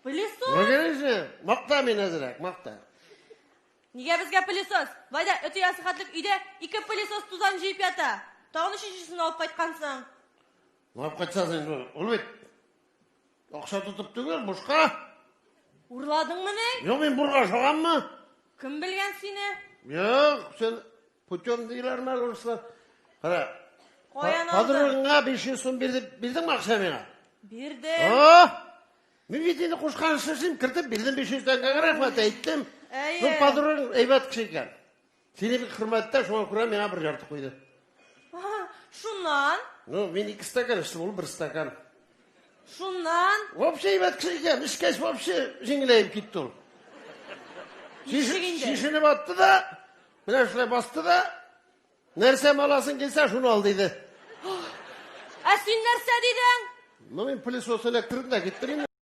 Пылесос? Ну, конечно, макта мине әзрәк, макта. Нигә безгә пылесос? Болай да өте ясы хәтлек өйдә ике пылесос тузан җыеп ята. Тагын өченчесен алып кайткансың. Алып кайтсаң инде, ул бит акча тотып түгел, бушка. Урладыңмыни? Юк, мин бурга ашаганмы? Кем белгән сине? Юк, син путем диләрме әле урыслар? Кара. Каян алдың? Подругаңа 500 сум бирде, бирдеңме акча миңа? Бирдем. О! Мин бит инде кушкан эшләсем, кертеп бирдем 500 тәңкәгә рәхмәт әйттем. Әйе. Ну, подругаң әйбәт кеше икән. Сине бик хөрмәттә, шуңа күрә миңа бер ярты куйды. Шуннан? Ну, мин ике стакан эчтем, ул бер стакан. Шуннан? Вообще әйбәт кеше икән, эчкәч вообще җиңеләеп китте ул. Ничек инде? Шешенеп атты да, менә шулай басты да, нәрсә аласың килсә, шуны ал диде. Ә син нәрсә дидең? Ну, мин пылесос эләктердем дә киттем инде.